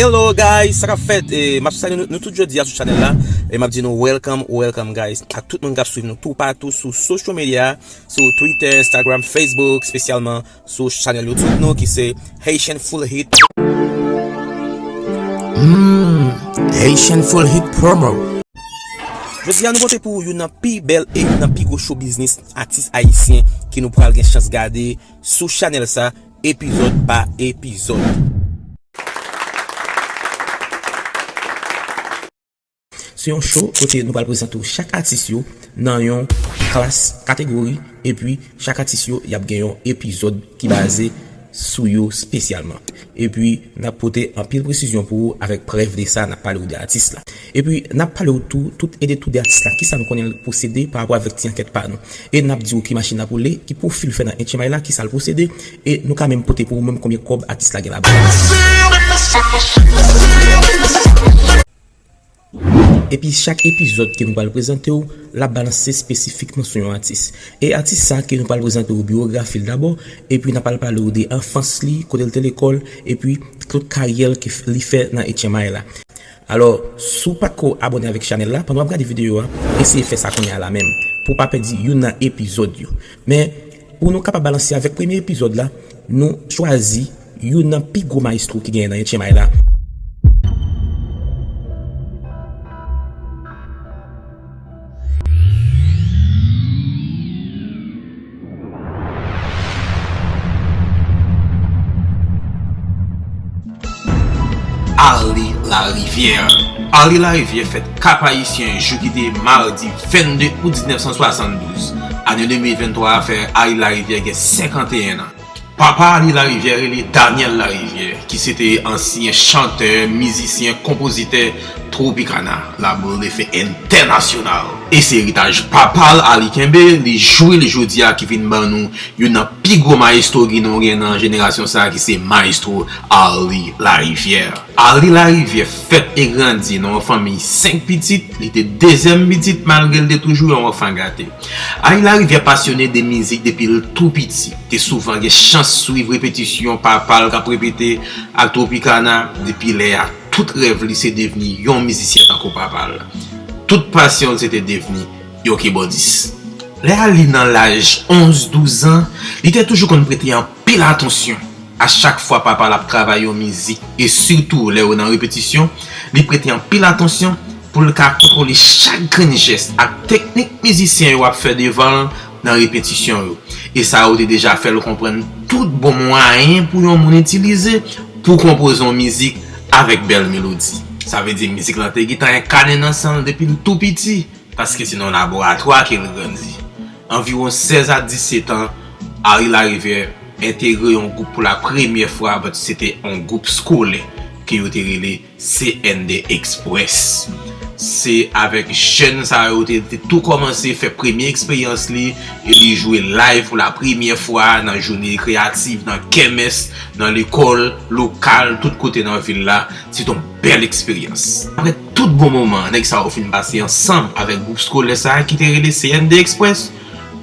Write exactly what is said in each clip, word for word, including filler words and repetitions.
Hello guys, sa k ap fèt? E, m ap salye nou, nou tout jodi a sou chanèl la. E m ap di nou welcome, welcome guys. Ak tout moun k ap swiv nou toupatou sou social media, sou Twitter, Instagram, Facebook, espesyalman sou chanèl YouTube nou ki se Haitian Full Hit. Mm, Haitian Full Hit Promo. Jodi a nou pote pou ou youn nan pi bèl e youn nan pi gwo show biznis atis ayisyen ke nou pral gen chans gade sou chanèl sa, epizòd pa epizòd. Se yon show kote nou pral prezante w chak atis yo nan yon klas, kategori, epi chak atis yo y ap gen yon epizòd ki baze sou yo espesyalman. Epi n ap pote anpil presizyon pou ou avèk prèv de sa, n ap pale w de atis la. Epi n ap pale w tou, tout e de tou de atis la, kisa nou konnen l posede pa rapò avèk ti ankèt pa nou. E n ap di w ki machin l ap woule, ki pwofil l fè nan H M I la, kisa l posede, e nou ka menm pote pou ou menm konbyen kòb atis la gen labank. Epi chak epizòd ke nou pral prezante w, l ap balanse espesifikman sou yon atis. E atis sa ke nou pral prezante w biyografi l dabò, epi n ap al pale w de anfans li, kote l te lekòl, epi tout karyè l ke f-, li fè nan H M I la. Alò, si w pa t ko abòne avèk chanèl la, pandan w ap gade videyo a, eseye fè sa kounye a la menm, pou w pa pèdi youn nan epizòd yo. Men, pou nou kapab balanse avèk premye epizòd la, nou chwazi youn nan pi gwo mayestwo ki genyen nan H M I la. Arly Larivière. Arly Larivière fèt Kap Ayisyen jou ki te madi vennde out diznèf san swasanndouz. Ane de mil venntwa a fè Arly Larivière gen senkanteyen an. Papa Arly Larivière rele Daniel Larivière, ki se te ansyen chantè, mizisyen, konpozitè Tropicana, la boule de feu entènasyonal. E se eritaj papa l Arly kenbe, li jwi l jodi a ki vin ban nou youn nan pi gwo mayestwo ki nou gen nan jenerasyon sa a, ki se mayestwo Arly Larivière. Arly Larivière fèt e grandi nan yon fanmiy senk pitit, li te dezyèm pitit malgre l te toujou yon anfan gate. Arly Larivière pasyone de mizik depi l tou piti. Te souvan gen chans swiv repetisyon papa l k ap repete ak Tropicana depi lè a. Tout rèv li se devni yon mizisyen tankou papa l. Tout pasyon l se te devni yon kibòdis. Lè Arly nan laj onz, douz an, li te toujou konn prete anpil atansyon a chak fwa papa l ap travay yon mizik, e sitou lè yo nan repetisyon, li prete anpil atansyon pou l ka kontwole chak grenn jès ak teknik mizisyen yo ap fè devan l nan repetisyon yo. E sa yo te deja fè l konprann tout bon mwayen pou yon moun itilize pou konpoze yon mizik avèk bèl melodi. Sa vle di mizik lan te gentan enkane nan san l depi l tou piti, paske se nan yon laboratwa ke l grandi. Anviwon sèz a disèt an, Arly Larivière entegre yon gwoup pou la premyè fwa, but se te yon gwoup skolè ke yo te rele C N D Express. Se avèk jèn sa yo te, te tou kòmanse fè premye eksperyans li, e li jwe live pou la premyè fwa nan jounen kreyatif, nan kèmès, nan lekòl, lokal, tout kote nan vil la. Se t on bèl eksperyans. Apre tout bon moman nèg sa yo fin pase ansanm avèk gwoup skolè sa a ki te rele C N D Express,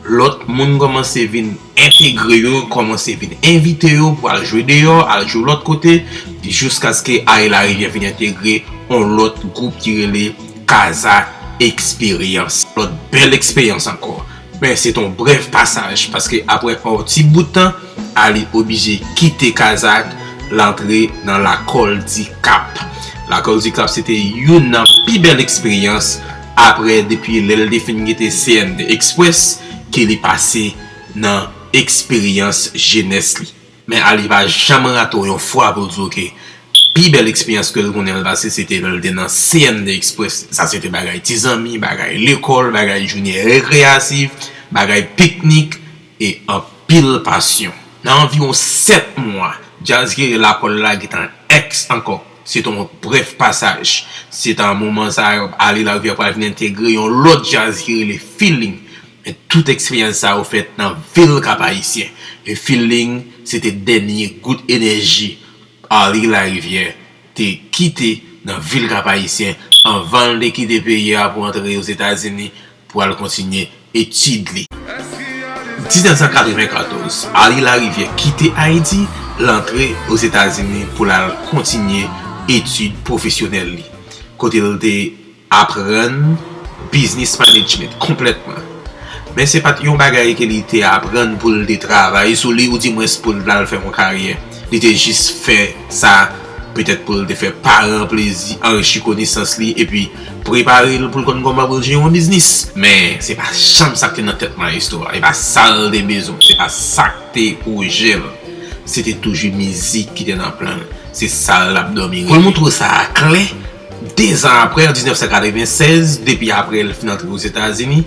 lòt moun kòmanse vin entegre yo, kòmanse vin envite yo pou al jwe deyò, al jwe lòt kote, jiskaske Arly Larivière vin entegre on lòt gwoup ki rele Kazak Experience. Lòt bèl eksperyans ankò. Men se t on brèf pasaj, paske apre on ti bout tan, Arly oblije kite Kazak, l antre nan Lakòl di Kap. Lakòl di Kap se te youn nan pi bèl eksperyans apre, depi lè l te fin kite C N D Express, ke li pase nan eksperyans jenès li. Men Arly pa janm rate w yon fwa pou l di w ke pi bèl eksperyans ke l konnen l pase, se te lè l te nan C N D Express. Sa se te bagay ti zanmi, bagay lekòl, bagay jounen rekreyatif, bagay piknik, e anpil pasyon. Nan anviwon sèt mwa, djaz ki rele Lakòl la gentan èks ankò. Se te yon brèf pasaj. Se te nan moman sa yo, Arly Larivière pral vin entegre yon lòt djaz ki rele Feeling. Men tout eksperyans sa yo fèt nan vil Kap Ayisyen. E Feeling, se te dènye gout enèji Arly Larivière te kite nan vil Kap Ayisyen anvan l te kite peyi a pou antre Ozetazini pou al kontinye etid li. Diznèf san katrevenkatòz, Arly Larivière kite Ayiti, l antre Ozetazini pou l al kontinye etid pwofesyonèl li, kote l te aprann business management konplètman. Men se pa t yon bagay ke li te aprann pou l te travay sou li, oudimwens pou l al fè yon karyè. Li te jis fè sa petèt pou l te fè paran plezi, anrichi konesans li, epi prepare l pou l konn kòman pou l jere yon biznis. Men se pa janm sa k te nan tèt Maestro a. E pa sa l te bezwen. Se pa sa k te pwojè l. Se te toujou mizik ki te nan plan l. Se sa l ap dòmi rele. Pou l montre w sa a klè, dezan apre, an diznèf san katrevennsèz, depi apre l fin antre Ozetazini,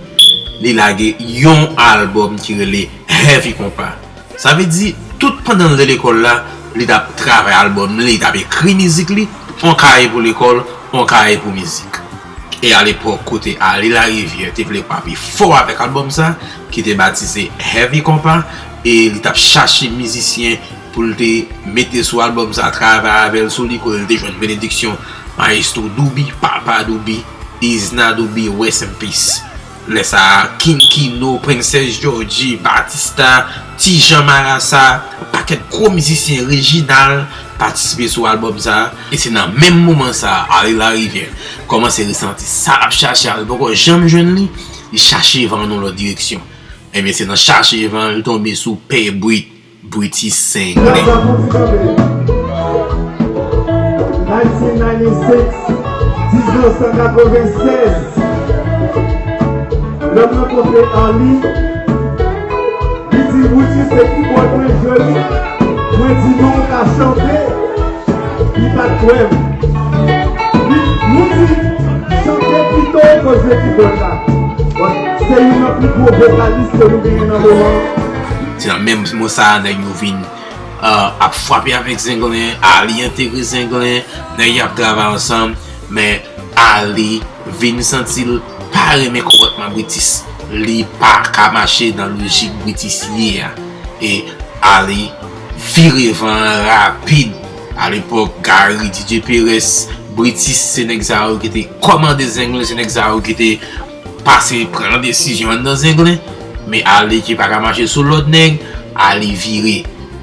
li lage yon albòm ki rele Heavy Compas. Sa vle di, tout pandan l te lekòl la, li t ap travay albòm li, li t ap ekri mizik li, on kaye pou lekòl, on kaye pou mizik. E alepòk, kote Arly Larivière te vle frape fò avèk albòm sa, ki te batize Heavy Compas, e li t ap chache mizisyen pou l te mete sou albòm sa, travay avè l sou li, kote l te jwenn benediksyon Maestro Douby, Papa Douby, Isna Douby, rest in peace. Lè sa a, King Kino, Princess Georgie, Batista, Ti Jean Marassa, pakèt gwo mizisyen, Reginald, patisipe sou albòm sa a. E se nan menm moman sa a, Arly Larivière kòmanse resanti sa l ap chache a, li poko janm jwenn li, li chache van nan yon lòt direksyon. Ebyen, se nan chache van li tonbe sou Pè Brit, Britis Zenglen. Nineteen ninety-six, diznèf san katrevennsèz. Lè m rankontre Arly, li di, Britis, se kibòd mwen jwe wi. Mwen di, non, ou ka chante. Li pa t kwè m. Li, nou di, chante pito ke jwe kibòd la. Bon, se youn nan pi gwo vokalis ke nou genyen nan moman an. Se nan menm mo sa a, nèg yo vin, euh, ap frape avèk Zenglen, Arly entegre Zenglen, nèg yo ap travay ansanm, men Arly vin santi l pa renmen konpòtman Britis. Li pa ka mache nan lojik Britis ye a. E Arly vire van an rapid. Alepòk, Gary, D J Perez, Britis, se nèg sa yo ki te kòmande Zenglen, se nèg sa yo ki te pase pran desizyon anndan Zenglen. Men Arly ki pa ka mache sou lòd nèg, Arly vire.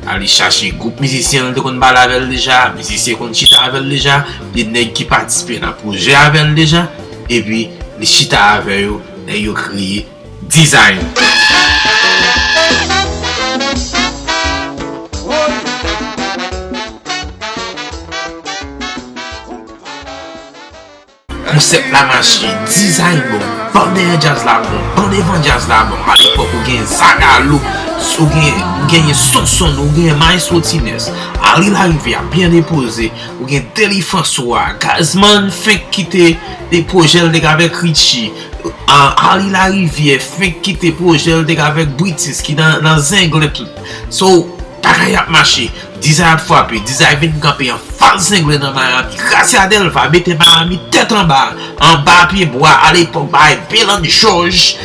Arly chache gwoup mizisyen l te konn pale avè l deja, mizisyen konn chita avè l deja, gen nèg ki patisipe nan pwojè avè l deja, epi li chita avè yo, nèg yo kreye Design. Konsèp la mache, Design bon, ban dèyè djaz la bon, ban devan djaz la bon. Alepòk ou gen Zagalo, ou gen, ou genyen Sonson, ou gen Maestro Tines, Arly Larivière byen depoze, ou gen Delly François, Gazzman fenk kite de pwojè l te gen avèk Richie, an, Arly Larivière fenk kite pwojè l te gen avèk Britis ki nan, nan Zenglen tout. So, bagay ap mache. Design ap frape. Design vin kanpe anfas Zenglen nan Miami. Gracia Delva mete Miami tèt anba. Anba pye bwa alepòk bay Beland George.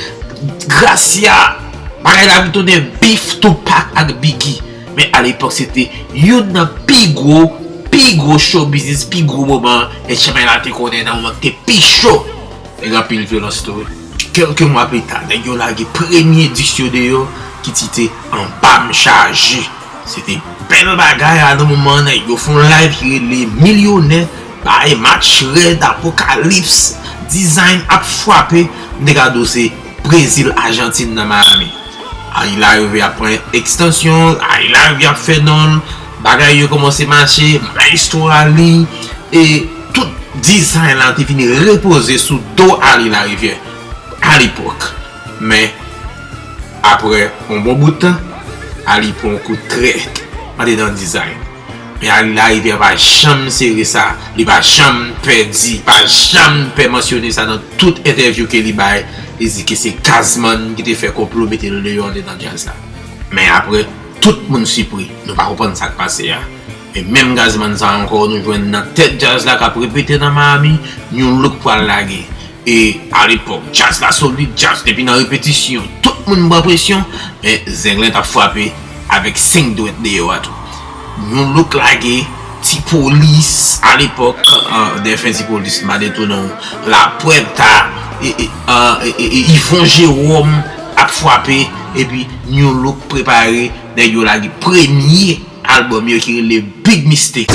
Gracia. Bagay la vin tounen bif Tupac ak Biggie. Men alepòk se te youn nan pi gwo, pi gwo show business, pi gwo moman H M I la te konnen nan moman ki te pi cho. Nèg anpil vyolans tou wi. Kèlke mwa pita, nèg yo lage premye dis yo deyò ki titre Anba M Chaje. Se te bèl bagay a nan moman an, nèg yo fè yon live ki rele Milyonè, bay Match Red, Apocalypse, Design ap frape, m te ka di w se Brezil, Ajantin nan Miami. Arly Larivière ap pran ekstansyon, Arly Larivière ap fè non l, bagay yo kòmanse mache, Maestro Arly, e tout Design la te vin repoze sou do Arly Larivière alepòk. Men, apre yon bon bout tan, Arly pran yon kout trè andedan Design. Men Arly Larivière pa janm sere sa, li pa janm pè di, pa janm pè mansyone sa nan tout entèvyou ke li bay, li di ke se Gazzman ki te fè konplo mete l deyò andedan djaz la. Men apre, tout moun sipri, nou pa konprann sa k pase a. E menm Gazzman sa ankò, nou jwenn nan tèt djaz la k ap repete nan Miami, New Look pral lage. E alepòk, djaz la solid, djaz depi nan repetisyon, tout moun pran presyon, men Zenglen t ap frape avèk senk dwèt deyò a tou. New Look lage, Ti Polis, alepòk, an, Dèfen Ti Polis, m pa detounen w, La Puerta, e, e, an, e, e, e, Yvon Jérôme ap frape, epi New Look prepare, nèg yo lage premye albòm yo ki rele Big Mistake.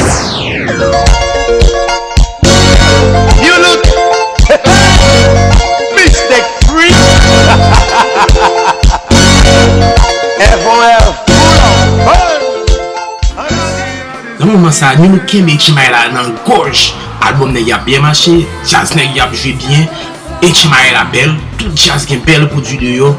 Moman sa, New Look kenbe H M I la nan gòj. Albòm nèg y ap byen mache, djaz nèg y ap jwe byen, H M I la bèl, tout djaz gen bèl pwodui deyò.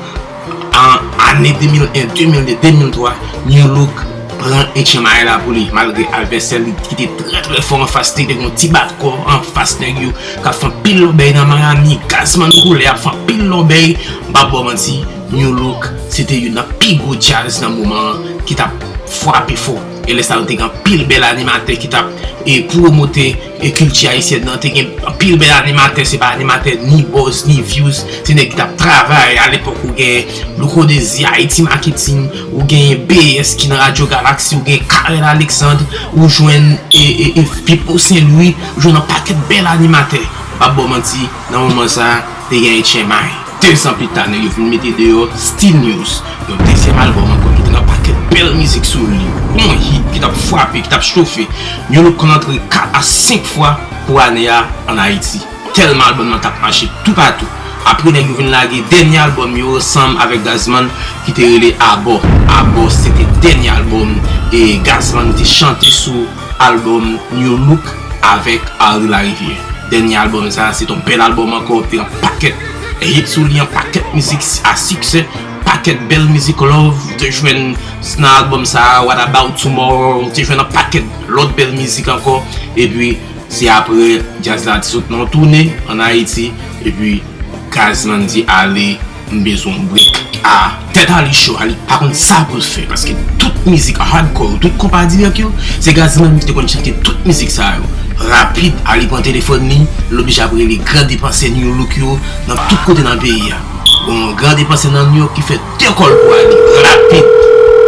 An ane de mil en, de mil de, de mil twa, New Look pran H M I la pou li, malgre advèsè li ki te trè trè fò anfas li, te gen yon ti bat kò anfas nèg yo k ap fè anpil lòbèy nan Miami, Gazzman Koulè ap fè anpil lòbèy, m p ap ba w manti, New Look se te youn nan pi gwo djaz nan moman an ki t ap frape fò. E lè sa yo te gen anpil bèl animatè ki t ap e pwomote e kilti ayisyèn nan, te gen anpil bèl animatè, se pa animatè ni buzz ni views, se nèg ki t ap travay. Alepòk ou gen Louko Désir, Haïti Marketing, ou gen B S ki nan Radio Galaxy, ou gen Carel Alexandre, ou jwenn e, e, e Pipo Saint Louis, ou jwenn yon pakèt bèl animatè. M p ap ba w manti, nan moman sa, te gen H M I. De zan pita, nèg yo vin mete deyò Still News, yon dezyèm albòm ankò ki te gen pakèt bèl mizik sou li, yon hit ki t ap frape, ki t ap chofe. New Look konn antre kat a senk fwa pou ane a ann Ayiti. Tèlman albòm nan t ap mache toupatou. Apre, nèg yo vin lage dènye albòm yo ansanm avèk Gazzman ki te rele Abò. Abò se te dènye albòm e Gazzman te chante sou albòm New Look avèk Arly Larivière. Dènye albòm sa, se t yon bèl albòm ankò, te yon pakèt hit sou li, yon pakèt mizik a siksè, pakèt bèl mizik love, ou te jwenn nan albòm sa, What About Tomorrow, ou te jwenn yon pakèt lòt bèl mizik ankò, epi se apre djaz la te sot nan yon toune ann Ayiti, epi Gazzman di, "Ale, m bezwen yon break." A, tèt Arly cho, Arly pa konn sa pou l fè, paske tout mizik hardcore yo, tout konpa dirèk yo, se Gazzman ki te konn chante tout mizik sa yo. Rapid, Arly pran telefòn li, l oblije ap rele gran depansè New Look yo nan tout kote nan peyi a. Bon, gran depansè nan New York ki fè de kòl pou Arly. Rapid,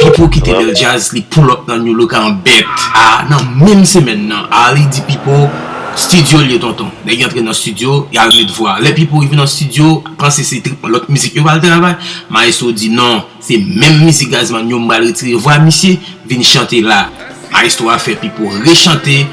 Pipo kite bèl djaz, li pull up nan New Look an bèt. A, nan menm semèn nan, Arly di Pipo, "Studio l ye, tonton." Nèg yo antre nan studio, y al met vwa. Lè Pipo rive nan studio, panse se trip lòt mizik yo pral travay. Maestro di, "Non, se menm mizik Gazzman yo, m pral retire vwa misye, vin chante la." Maestro a fè Pipo rechante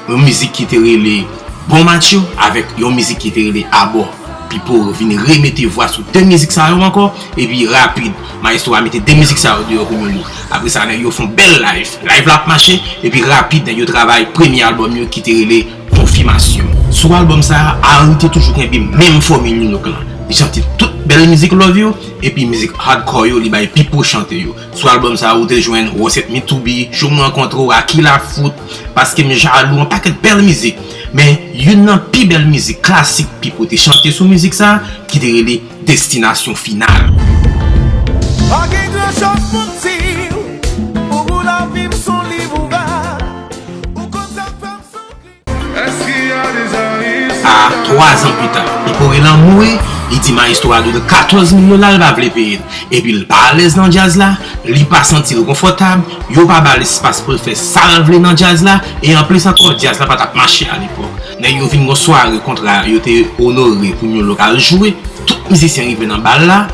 yon mizik ki te rele Bon Match yo avèk yon mizik ki te rele Abò. Pipo vin remete vwa sou de mizik sa yo ankò, epi rapid, Maestro a mete de mizik sa yo deyò pou New Look. Apre sa, nèg yo fè yon bèl live. Live la ap mache, epi rapid, nèg yo travay premye albòm yo ki te rele Konfimasyon. Sou albòm sa a, Arly te toujou kenbe menm fòmil New Look lan. Li chante tout bèl mizik love yo, epi mizik hardcore yo, li bay Pipo chante yo. Sou albòm sa a, ou te jwenn What's Up Me To Be, Jou M Rankontre W, A Ki La Fout, Paske M Jalou, yon pakèt bèl mizik. Men, youn nan pi bèl mizik klasik Pipo te chante sou mizik sa a, ki te rele Destinasyon Final. Pa gen gran chans pou m di w, pou lavi m s on liv ouvè, ou konn sa k fè m soufri. A twa zan pita, Pipo rele anmou e li di Maestro a dwe l katòz mil dola, l pa vle peye l. Epi l pa alèz nan djaz la, li pa santi l konfòtab, yo pa ba l espas pou l fè sa l vle nan djaz la, e anplis ankò, djaz la pa t ap mache alepòk. Nèg yo vin gon sware kontra yo te onore pou New Look al jwe, tout mizisyen rive nan bal la,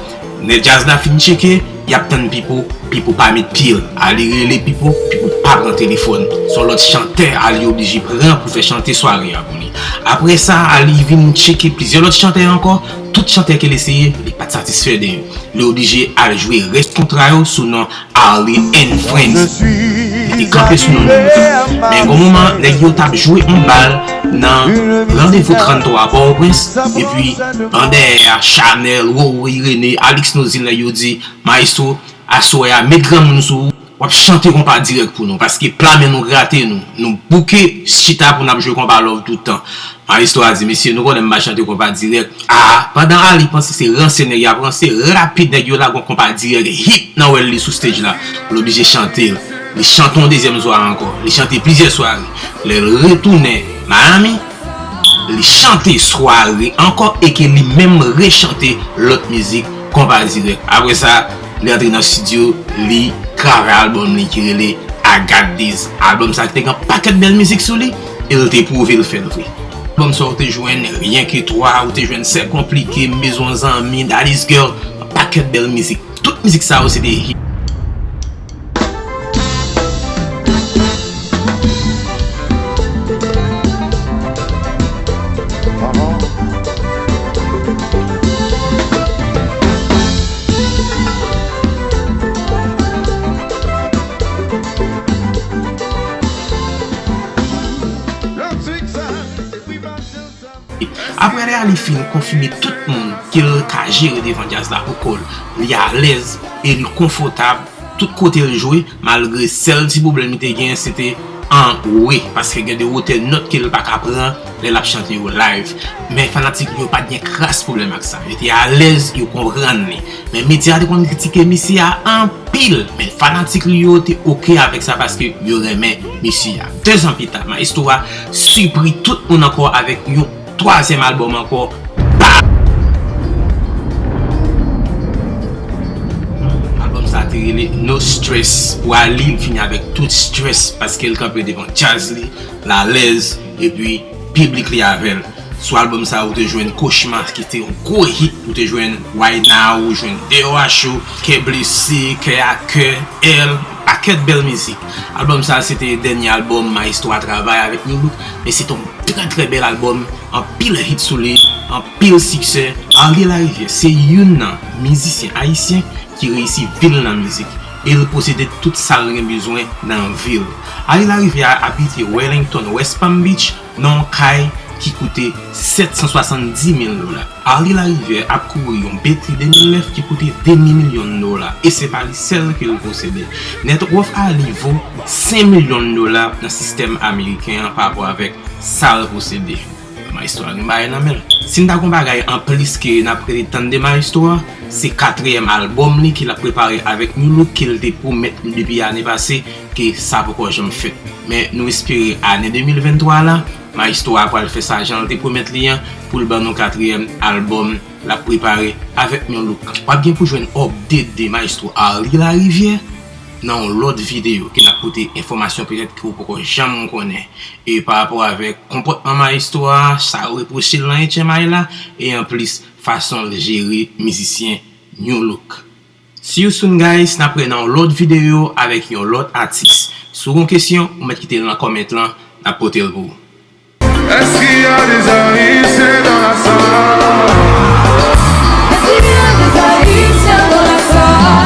lè djaz la fin tcheke, y ap tann Pipo, Pipo pa met pye l. Arly rele Pipo, Pipo pa pran telefòn. S on lòt chantè Arly oblije pran pou fè chante sware a pou li. Apre sa, Arly vin tcheke plizyè lòt chantè ankò. Tout chantè ke l eseye, li pa t satisfè de yo. Li oblije al jwe rès kontra yo sou non Arly and Friends. Li te kanpe sou non New Look. Men gon moman, nèg yo t ap jwe yon bal nan Randevou tranntwa Pòtoprens, epi an dèyè a, Chanèl, Roro, Irénée, Alix Nozil, nèg yo di, Maestro, aswè a, met granmoun sou ou, w ap chante konpa dirèk pou nou, paske pla men nou grate nou, nou bouke chita pou n ap jwe konpa love tout tan. Maestro a di, "Mesye, nou konnen m pa chante konpa dirèk." A, pandan Arly panse se ranse nèg y ap ranse, rapid nèg yo lage yon konpa dirèk hit nan wèl li sou stage la. L oblije chante l. Li chante yon dezyèm swa ankò. Li chante plizyè sware. Lè l retounen Miami, li chante sware ankò e ke li menm rechante lòt mizik konpa dirèk. Apre sa, li antre nan estidyo, li travay albòm li ki rele I Got This. Albòm sa ki te gen pakèt bèl mizik sou li, e l te pwouve l fè l vre. Albòm sa ou te jwenn Rien que toi, ou te jwenn C'est compliqué, M bezwen yon zanmi, Daddy's Girl, pakèt bèl mizik. Tout mizik sa yo se te hit. Li fin konfime tout moun ke l ka jere devan djaz la pou kò l. Li alèz e li konfòtab tout kote l jwe, malgre sèl ti pwoblèm li te gen, se te an re, paske gen de wotè nòt ke l pa ka pran lè l ap chante yo live. Men fanatik li yo pa t gen kras pwoblèm ak sa. Yo te alèz, yo konprann li. Men medya te konn kritike misye a anpil, men fanatik li yo te oke avèk sa paske yo renmen misye a. Dezan pita, Maestro a sipri tout moun ankò avèk yon twazyèm albòm ankò. Albòm sa te rele No Stress. Ou a li, l fini avèk tout stress paske l kanpe devan djaz li, l alèz, epi piblik li avè l. Sou albòm sa, ou te jwenn Kochma, ki te yon gwo hit, ou te jwenn Right Now, ou jwenn Deyò a Cho, Kè Blese, Kè a Kè, L, pakèt bèl mizik. Albòm sa, se te dènye albòm Maestro a travay avèk Nu Look, men se te yon trè, trè bèl albòm, anpil hit sou li, anpil siksè. Arly Larivière se youn nan mizisyen ayisyen ki reyisi vi l nan mizik, e l posede tout sa l gen bezwen nan vi l. Arly Larivière abite Wellington, West Palm Beach, nan yon kay ki koute sèt san swasanndis mil dola. Arly Larivière ap kouri yon Bentley de mil nèf ki koute demi milyon dola, e se pa li sèl ke l posede. Net worth Arly vo senk milyon dola nan sistèm ameriken an pa rapò avèk sa l posede. Maestro a gen bagay nan men l. Si n ta gon bagay anplis ke n ap rete tann de Maestro a, se katriyèm albòm li ke l ap prepare avèk Nu Look ke l te pwomèt depi ane pase ke sa poko janm fèt. Men nou espere ane de mil venntwa la, Maestro a pral fè sa jan l te pwomèt li an pou l ban nou katriyèm albòm l ap prepare avèk Nu Look. W ap gen pou jwenn update de Maestro Arly Larivière nan yon lòt videyo ke n ap pote enfòmasyon petèt ke w poko janm konnen. E pa rapò avèk konpòtman Maestro a, sa yo repwoche l nan H M I la, e anplis fason l jere mizisyen Nu Look. See you soon guys, n ap wè nan yon lòt videyo avèk yon lòt atis. Si w gen yon kesyon, ou mèt kite l nan comment lan, n ap pote l pou ou. Est-ce qu'il y a des Haïtiens dans la salle? Est-ce qu'il y a des Haïtiens dans la salle?